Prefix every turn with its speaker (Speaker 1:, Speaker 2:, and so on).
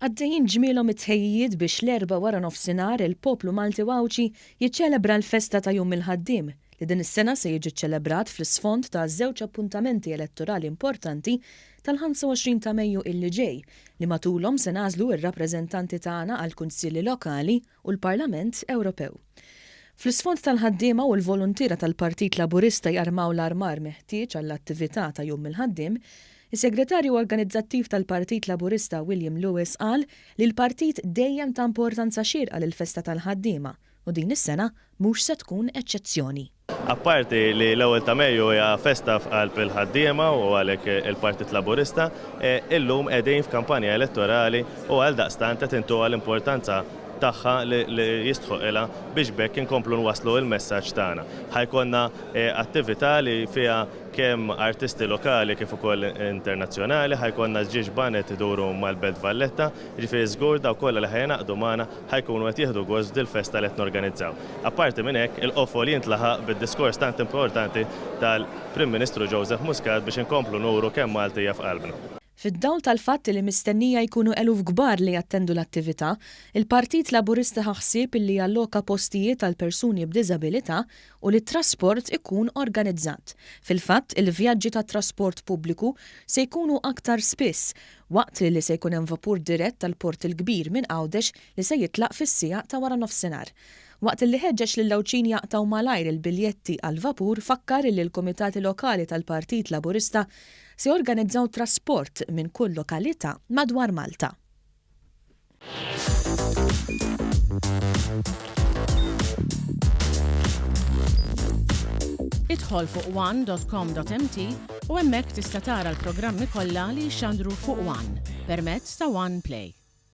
Speaker 1: Għaddejjin ġmielhom it-tħejjijiet biex l-Erbgħa waranofsinhar il-poplu Malti u Għawdxi jiċċelebra l-festa ta' Jum il-Ħaddiem li din is-sena se jiġi ċċelebrat fl-isfond ta' żewġ appuntamenti elettorali importanti tal-25 ta' Mejju illi ġej li matulhom se nagħżlu r-rappreżentanti tagħna għall-Kunsilli Lokali u l-Parlament Ewropew. Fl-isfond tal-ħaddiema u l-voluntiera tal-Partit Laburista jarmaw l-armar meħtieġ għall-attività ta' Jum il-Ħaddiem, is-Segretarju Organizzattiv tal-Partit Laburista William Lewis qal li l-partit dejjem ta importanza xierqa lill-festa tal-ħaddiema u din is-sena mhux se tkun eċċezzjoni.
Speaker 2: Apparti li l-ewwel ta' Mejju hija festa f'qalb il-ħaddiema u għalhekk il-Partit Laburista, illum qegħdin f'kampanja elettorali u għaldaqstant qed intuha l-importanza tagħha li jistħoqilha biex b'hekk inkomplu nwasslu l-messaġġ tagħna. Ħa jkollna attività li fiha kemm artisti lokali kif ukoll internazzjonali, ħa jkollna ġiex baned iduru mal-Belt Valletta, jiġifieri żgur dawk kollha li ħa jingħaqdu magħna ħa jkunu qed jieħdu gost f'dil-festa li qed norganizzaw. Apparti minn hekk, il-qofol jintlaħaq bid-diskors tant importanti tal-Prim Ministru Joseph Muscat biex inkomplu nuru kemm Malta hija f'qalbna.
Speaker 1: Fid-dawl tal-fatt li mistennija jkunu eluf kbar li jattendu l-attività, il-Partit Laburista ħa ħsieb illi jalloka postijiet għal persuni b'diżabilità u li t-trasport ikun organizzat. Fil-fatt, il-vjaġġi tat-trasport pubbliku se jkunu aktar spiss, waqt li se jkun hemm vapur dirett għall-Port il-Kbir minn Għawdex li se jitlaq fis-siegħa ta' waranofsinhar. Waqt li ħeġġeġ lill-Għawdxin jaqtgħu malajr il-biljetti għall-vapur fakkar illi l-kumitati lokali tal-Partit Laburista se jorganizzaw trasport minn kull lokalità madwar Malta.
Speaker 3: Idħol fuq one.com.mt u hemmhekk tista' tara l-programmi kollha li jixxandru fuq One permezz ta' One Play.